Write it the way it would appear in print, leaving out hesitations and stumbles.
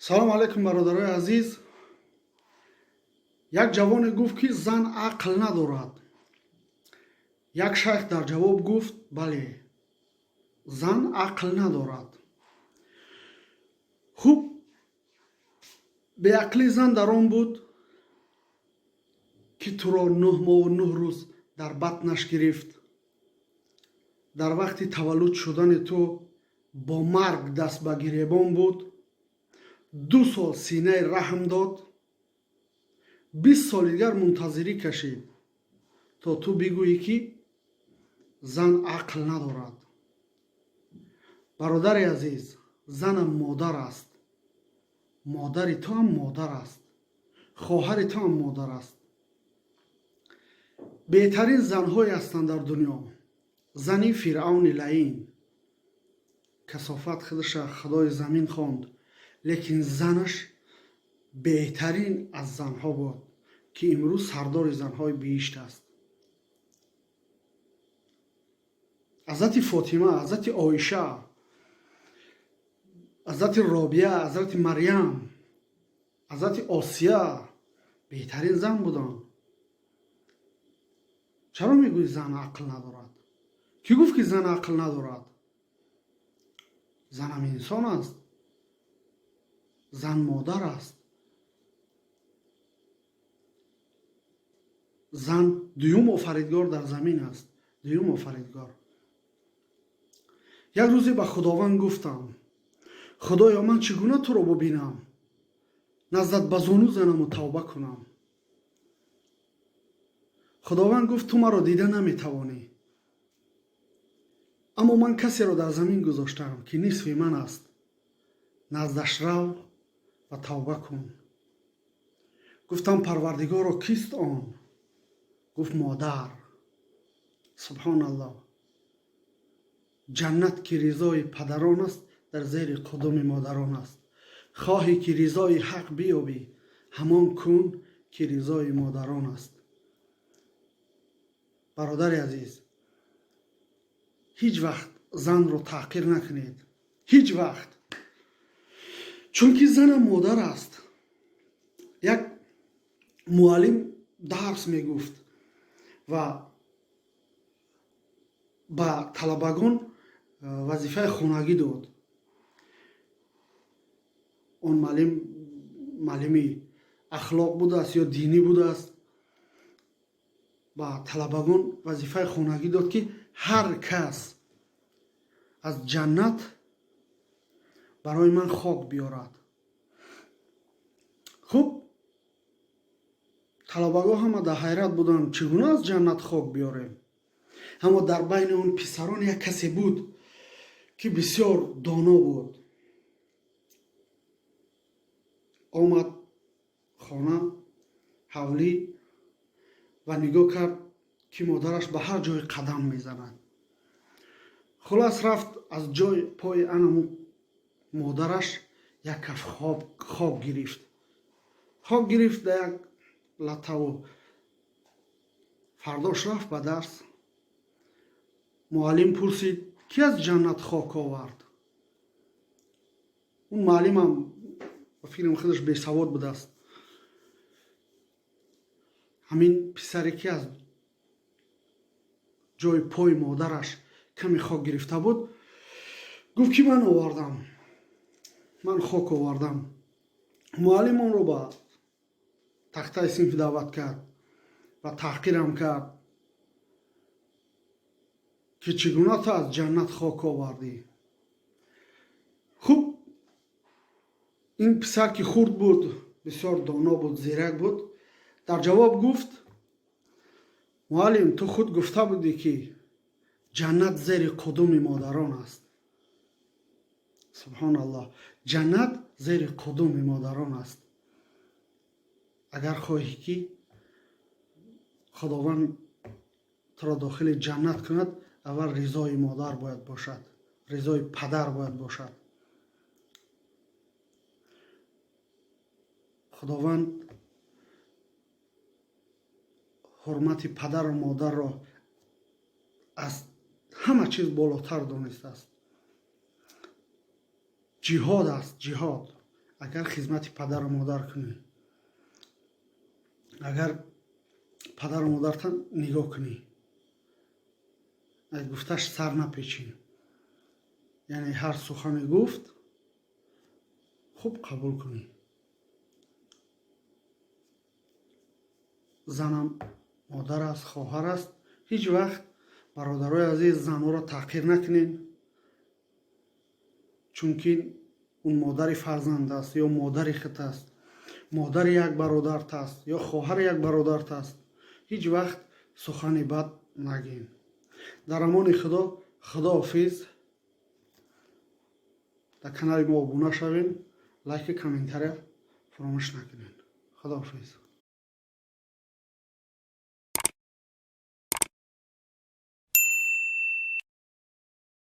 Салому алайкум, бародарои азиз. Як ҷавоне гуфт, ки зан ақл надорад. Як шайх дар ҷавоб гуфт: «Бале, зан ақл надорад». Хуб, беақлии зан дар он буд, ки туро 9 моҳу 9 рӯз дар батнаш гирифт, дар вақти таваллуд шудани ту бо марг даст ба гиребон буд, 2 сол синаи раҳм дод, 20 соли дигар мунтазирӣ кашид, то ту бигӯӣ, ки зан ақл надорад. Бародари азиз, занам модар аст, модари ту ҳам модар аст, хоҳари ту ҳам модар аст. Беҳтарин занҳое ҳастанд дар дунё. Зани Фиръавни лаин, касофат, худаша худои замин хонд, лекин занаш беҳтарин аз занҳо буд, ки имрӯз сардори занҳои биҳишт аст. Ҳазрати Фотима, ҳазрати Оиша, ҳазрати Робия, ҳазрати Марьям, ҳазрати Осия беҳтарин зан буданд. Чаро мегӯӣ, зан ақл надорад? Кӣ гуфт, ки зан ақл надорад? Занам инсон аст, зан модар аст, зан дуюм офаридгор дар замин аст, дуюм офаридгор. Як рӯзе ба Худованд гуфтам: «Худоё, ман чӣ гуна туро бубинам, наздат ба зону занаму тавба кунам?» Худованд гуфт: «Ту маро дида наметавонӣ, аммо ман касеро дар замин гузоштаам, ки нисфи ман аст. Наздаш рав ва тавба кун». Гуфтам: «Парвардигоро, кист он?» Гуфт: «Модар». Субҳоналлоҳ! Ҷаннат, ки ризои падарон аст, дар зери қудуми модарон аст. Хоҳӣ, ки ризои ҳақ биёбӣ, ҳамон кун, ки ризои модарон аст. Бародари азиз, ҳеҷ вақт занро таҳқир накунед, ҳеҷ вақт, чунки занам модар аст. Як муаллим дарс мегуфт ва ба талабагон вазифаи хонагӣ дод. Он муаллим муаллими ахлоқ будааст ё динӣ будааст. Ба талабагон вазифаи хонагӣ дод, ки ҳар кас аз ҷаннат барои ман хок биёрад. Хуб, талабагон ҳама дар ҳайрат буданд, чӣ гуна аз ҷаннат хок биёрем? Аммо дар байни он писарон як касе буд, ки бисёр доно буд. Омад хона, ҳавлӣ, ва нигоҳ кард, ки модараш ба ҳар ҷое қадам мезанад. Хулас, рафт, аз ҷои пои анаму модараш як каф хок гирифт. Хок гирифт да як латтаву фардош рафт ба дарс. Муаллим пурсид: «Кӣ аз ҷаннат хок овард?» Он муаллимам, ба фикрам, худаш бесавод будааст. Ҳамин писаре, ки аз ҷои пои модараш каме хок гирифта буд, гуфт, ки ман овардам, ман хок овардам. Муаллим онро ба тахтаи синф даъват кард ва таҳқирам кард, ки чӣ гуна ту аз ҷаннат хок овардӣ? Хуб, ин писар, ки хурд буд, бисёр доно буд, зирак буд, дар ҷавоб гуфт: «Муаллим, ту худ гуфта будӣ, ки ҷаннат зери қудуми модарон аст». Субҳоналлоҳ! Ҷаннат зери қудуми модарон аст. Агар хоҳӣ, ки Худованд туро дохили ҷаннат кунад, аввал ризои модар бояд бошад, ризои падар бояд бошад. Худованд ҳурмати падару модарро аз ҳама чиз болотар донистааст. Ҷиҳод аст, ҷиҳод. Агар хизмати падару модар кунӣ, агар падару модарта нигоҳ кунӣ, аз гуфташ сар напечӣ, яъне ҳар сухане гуфт, хуб қабул кунӣ. Занам модар аст, хоҳар аст. Ҳеҷ вақт, бародарои азиз, занҳоро таҳқир накунед, чунки он модари фарзанд аст ё модари худ аст, модари як бародарт аст ё хоҳари як бародарт аст. Ҳеҷ вақт сухани бад нагӯед. Дар амони Худо, худоҳофиз. Дар канали мо обуна шавед, лайку комментария фаромӯш накунед. Худоҳофиз.